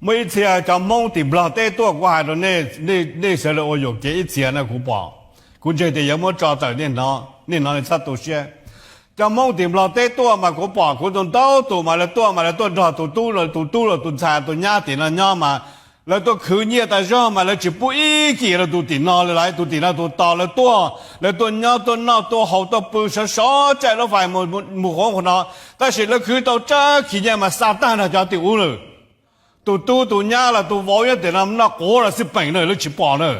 Muaj ib txhia cov Hmoob tim Nplog teb tuaj, kuv hais rau nej sawv daws ua yuam kev ib txhia na, kuv pom, kuv ntseeg tias yuav muab tso tawm nej hnov, nej hnov nej txhob tu siab. Cov Hmoob tim Nplog teb tuaj mas kuv pom kuv tus ntau tus mas lawv tuaj mas lawv tuaj nrog tus tub los tus tub los tus ntxhais tus nyab tim no nyob mas lawv tuaj khwv nyiaj tas zog mas lawv tsis pub ib kis rau tus tim no li lawm. Tus tim no tus tos lawv tuaj, lawv tuaj nyob tuaj noj tuaj haus tuaj pw sov sov tsaij lub fais mus qhov no, tab sis lawv khwv tau tsawg kis nyiaj mas xa tag nrho cov tim ub lawm. Tus tub tus nyab los tus vauv nyob tim no noj quav los xij peem na, lawv tsis pom na.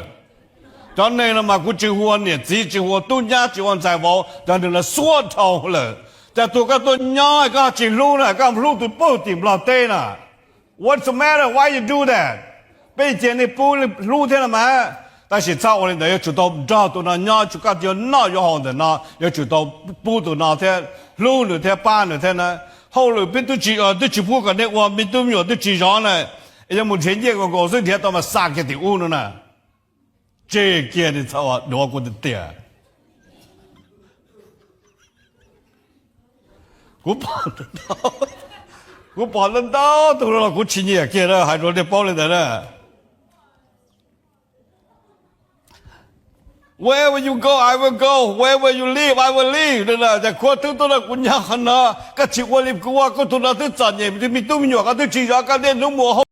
Cov neeg no mas kuv tsis hu ua niam txiv, tsis hu ua tub nyab, tsis hu ua ntxhais vauv, cov neeg no xuab dhau lawm. Cas tus koj tuaj nyob koj tsis hlub na, koj hlub tus pug tim Nplog teb na. What's the matter? Why you do that? Peb cia nej pub hlub thiab no mas. Tab sis txhob ua li ntawd, yuav tsum tau nrog tus no nyob, tsum koj yuav noj yuav haus ntawm no yuav tsum tau pub tus no thiab, hlub nws thiab pab nws thiab na. Hauj lwm peb twb tsis, twb tsis pub kom nej ua, me tub me nyuam twb tsis zov na, es yuav mus nrhiav nyiaj nkaus nkaus xwb, nrhiav tau mas xa kiag tim ub no na. Tseg kiag, nej txhob duav kuv tiag tiag. Kuv pom ntau ntau tus los kuv tsis nyiam kiag na, hais rau nej paub li ntawd na. Wherever you go, I will go. Wherever you live, I will live. Cas koj twb tuaj no kuv nyob qhov no, koj tsis ua li kuv ua, koj tus no twb txom nyem, me tub me nyuam koj twb tsis zov, koj niaj hnub mus